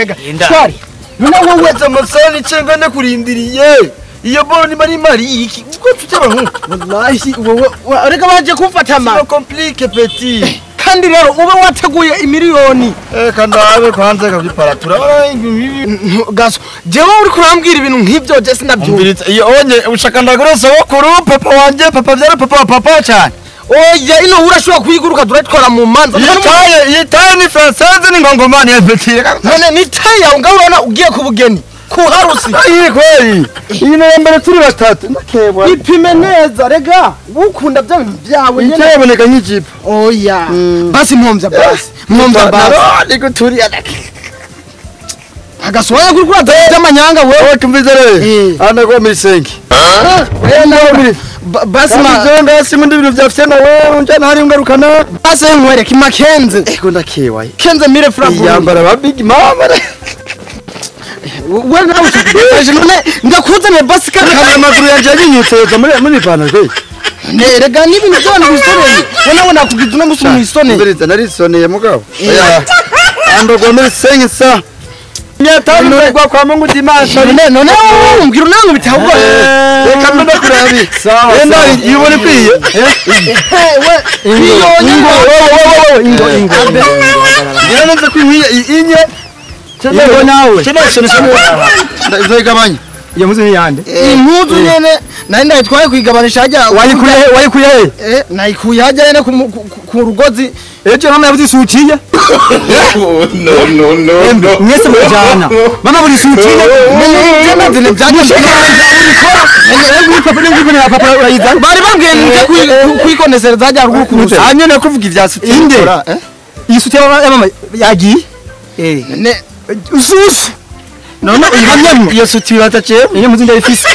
Wega twari none wowe amasani cenga ndakurindiriye iyo boni mari mari iki uko tutaba wallahi wowe reka baje kumfata ma c'est compliqué petit kandi rero ube wateguye imiliyoni kandabe kwanza kabyiparatura gaso jewe uri kurambwira ibintu nk'ibyo je sinabyumva iyo onye ushaka ndagurose wo papa wanje papa byara papa papa cyane oya ino urashobora kuyiguruka duratwara mu manza yitaye ni française ni ngongomani ya petit none ni taye ngaho urabona ugiye ku bugeni ku harusi ayi kweli iyi ni mbere turi batatu ndakebwa ipime neza rega ukunda bya bintu byawe nyene itaboneka nk'ijipo oya basi mpombya basi mpombya basi niko turi agasoya kuri kuri by'amanyanga wewe kumviza re ana kwa misengi basi ma zonga simundi ibintu byafite na wewe njana hari ungarukana basi nkwereke makenze ego ndakewaye kenze mire franc yambara ba big mama wewe nawe ushaka none ndakuzaniye basi kana amaguru yanje yanyinyutse muri ipantaro kwe rega n'ibintu by'abantu bisoneye wowe nawe nakubwiza uno musi mwisoneye mbiriza narisoneye mugabo ando kwa misengi sa nyatanu kwa kwa Mungu dimasha none umbwira nangu bitahubwo reka mbe kurabi sawa enda yibone kwiye we ingo wewe ingo ingo ngiranze kwiye inye ingo nawe nzoigabanya iyo muzi ni yande impuzu nyene nari ndayitwaye kuyigabanisha hajya wayikuye wayikuye nayikuye hajya nyene ku rugozi ejo mama yabuze isukiye no no no no mwese mujana mama buri sukiye nje byaje papa urayizana bari bambwiye nje kuyikonesereza hajya ruguru ku ruzi hanyuma nakuvuga ibya sukiye inde iyi sukiye ya mama yagiye ne ususu none uyihamyamwe iyo suti bataciye iyo muzi ndayifise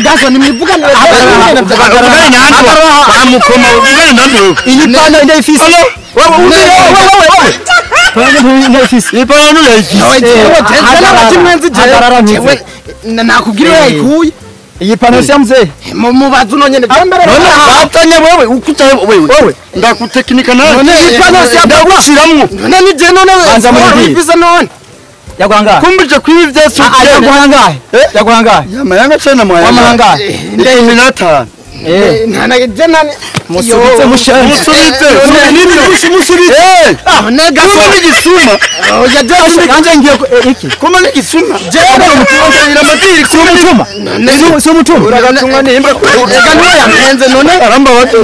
gaso nimwivugana uvugane nyandu bamukoma uvugane ndandu iyi pantaro ndayifise wewe wewe pantaro ndayifise iyi pantaro ndayifise nakubwira iyo yayikuye iyi pantaro si ya mzee mubaze uno nyene byambere none batanye wewe ukutaye wewe ndakutekinika nawe none iyi pantaro si ya ndagushiramwo none ni je none Banza uyifise none yaguhangaye kumbije kwibi bya suti yaguhangaye yaguhangaye yamayanga cyane mwaya wamuhangaye ndayimina nana je nani musubitse mushanje musubitse musubitse none gaso kuma n'igisuma oya je kanje ngiye iki kuma n'igisuma je ira madiri si umutuma si umutuma uragatumwa n'imbwa rega niwe yampenze none aramba bato